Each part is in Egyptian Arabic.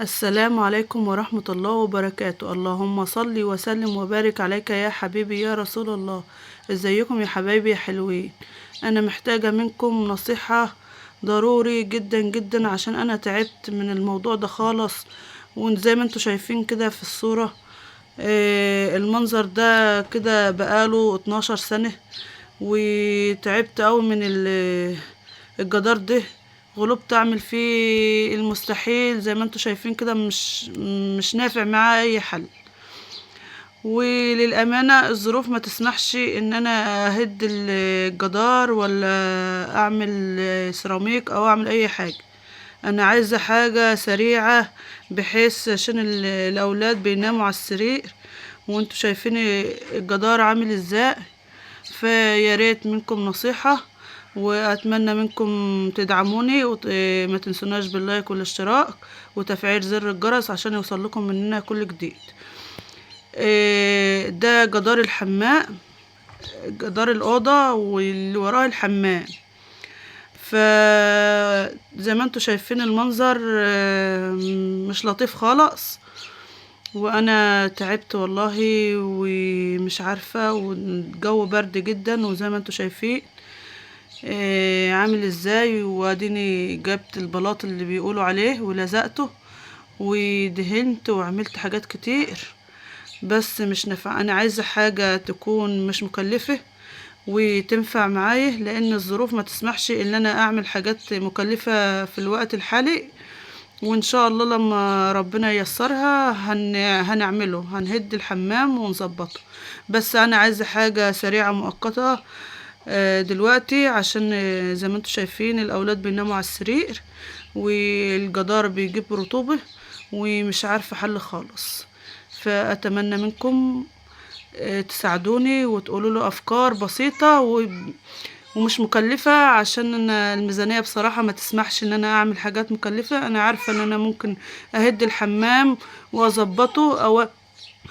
السلام عليكم ورحمة الله وبركاته. اللهم صل وسلم وبارك عليك يا حبيبي يا رسول الله. ازيكم يا حبايبي يا حلوين؟ انا محتاجة منكم نصيحة ضروري جدا جدا، عشان انا تعبت من الموضوع ده خالص. وزي ما انتوا شايفين كده في الصورة، المنظر ده كده بقاله 12 سنة، وتعبت قوي من الجدار ده. غلبت اعمل فيه المستحيل، زي ما انتوا شايفين كده مش نافع معاه اي حل. وللامانه الظروف ما تسمحش ان انا اهد الجدار ولا اعمل سيراميك او اعمل اي حاجه. انا عايزه حاجه سريعه بحيث عشان الاولاد بيناموا على السرير، وانتوا شايفين الجدار عامل ازاي. فيا ريت منكم نصيحه، واتمنى منكم تدعموني وما تنسوناش باللايك والاشتراك وتفعيل زر الجرس عشان يوصل لكم مننا كل جديد. ده جدار الحمام، جدار الأوضة واللي وراه الحمام. فزي ما انتوا شايفين المنظر مش لطيف خالص، وانا تعبت والله ومش عارفة، والجو برد جدا، وزي ما انتوا شايفين عامل ازاي. واديني جبت البلاط اللي بيقولوا عليه ولزقته ودهنت وعملت حاجات كتير، بس مش نافعه. انا عايزه حاجه تكون مش مكلفه وتنفع معايا، لان الظروف ما تسمحش ان انا اعمل حاجات مكلفه في الوقت الحالي. وان شاء الله لما ربنا ييسرها هنعمله، هنهد الحمام ونظبطه. بس انا عايزه حاجه سريعه مؤقته دلوقتي، عشان زي ما انتم شايفين الاولاد بيناموا على السرير والجدار بيجيب رطوبه ومش عارفه حل خالص. فاتمنى منكم تساعدوني وتقولوا له افكار بسيطه ومش مكلفه، عشان انا الميزانيه بصراحه ما تسمحش ان انا اعمل حاجات مكلفه. انا عارفه ان انا ممكن اهد الحمام واظبطه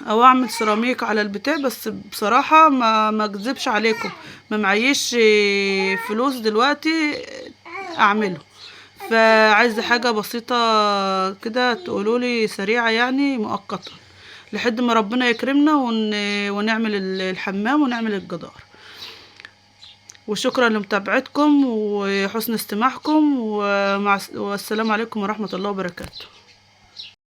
او اعمل سيراميك على البتاع، بس بصراحه ما اكذبش عليكم، ما معيش فلوس دلوقتي اعمله. فعايزه حاجه بسيطه كده تقولولي سريعه، يعني مؤقته، لحد ما ربنا يكرمنا ونعمل الحمام ونعمل الجدار. وشكرا لمتابعتكم وحسن استماعكم، والسلام عليكم ورحمه الله وبركاته.